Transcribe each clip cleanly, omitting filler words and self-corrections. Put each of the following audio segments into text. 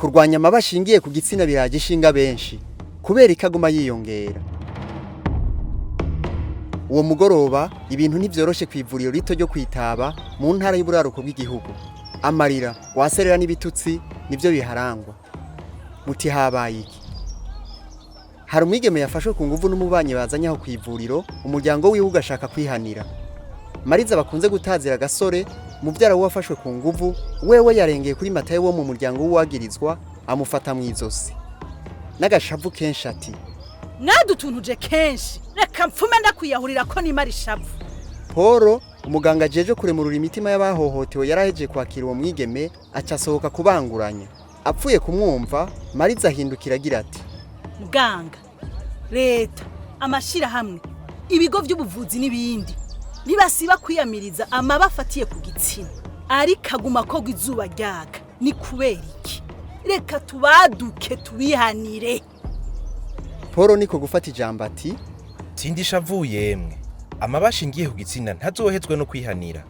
Kurwanya amabi ashingiye ku gitsina biraje ishinga benshi kubera ikaguma yiyongera. Uwo mugoroba ibintu ntivyoroshe ku ivuriro rito ryo kwitaba mu ntara y'uburaruko bw'igihugu. Amarira, waserera n'ibitutsi nivyo biharangwa. Muti habaye iki? Hari umwigeme yafashwe ku nguvu n'umubanyi bazanye aho ku ivuriro, umuryango wiwe ugashaka kwihanira. Mariza bakunze gutazira Gasore, muvyara w'uwafashwe ku nguvu, wewe yarengeye kuri Matayo wo mu muryango w'uwagirizwa, amufata mw'izosi. N'agashavu kenshi ati: Mwadutunuje kenshi, reka mfume ndakwiyahurira ko nimara ishavu. Paul, umuganga ajeje kuremurura imitima y'abahohotewe, yarahejeje kwakira uwo mwigeme, aca asohoka kubanguranya. Apfuye kumwumva, Mariza ahindukira agira ati: Muganga, leta, amashirahamwe, ibigo by'ubuvuzi n'ibindi ntibasiba kwiyamiriza amabi afatiye ku gitsina, ariko aguma kogwa izuba ryaka. Ni kubera iki? Reka tubaduke tubihanire. Paul niko gufata ijambo ati: Sindisha yemwe, amabi ashingiye ku gitsina ntazohezwe no kwihanira.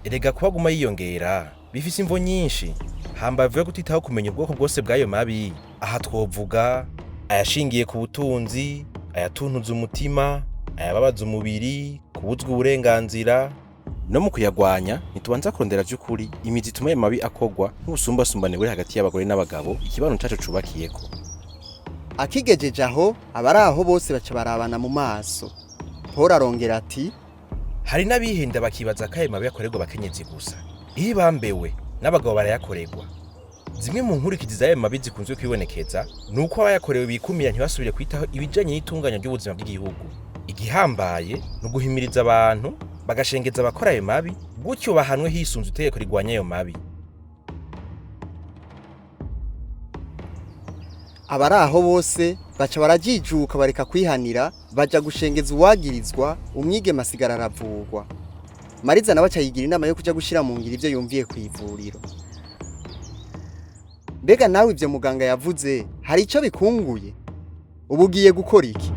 Erega kuba aguma yiyongera bifise imvo nyinshi, hambavu yo kutitaho kumenya ubwoko bwose bw'ayo mabi. Aha twovuga ayashingiye ku butunzi, ayatuntuza umutima, ayababaza umubiri, kubuzwa uburenganzira. No mu kuyagwanya ntitubanza kurondera vy'ukuri imizi ituma ayo mabi akogwa, nk'ubusumbasumbane buri hagati y'abagore n'abagabo ikibano cacu cubakiyeko. Akigejeje aho, abari aho bose baca barabana mu maso. Paul arongera ati: Hari n'abihenda bakibaza ko ayo mabi akorerwa abakenyezi gusa. Iyo bambewe n'abagabo barayakorerwa. Zimwe mu nkurikizi z'ayo mabi zikunzwe kwibonekeza ni uko abayakorewe bikumira, ntibasubire kwitaho ibijanye n'itunganya ry'ubuzima bw'igihugu. Igihambaye ni uguhimiriza abantu bagashengeza abakora ayo mabi, gutyo bahanwe hisunzwe itegeko rigwanya ayo mabi. Abari aho bose baca barajijuka, bareka kwihanira, baja gushengeza uwagirizwa. Umwigeme asigara aravurwa. Mariza nawe aca yigira inama yo kuja gushira mu ngiro ivyo yumviye ku ivuriro. Mbega nawe ivyo muganga yavuze hari ico bikunguye? Ubu ugiye gukora iki?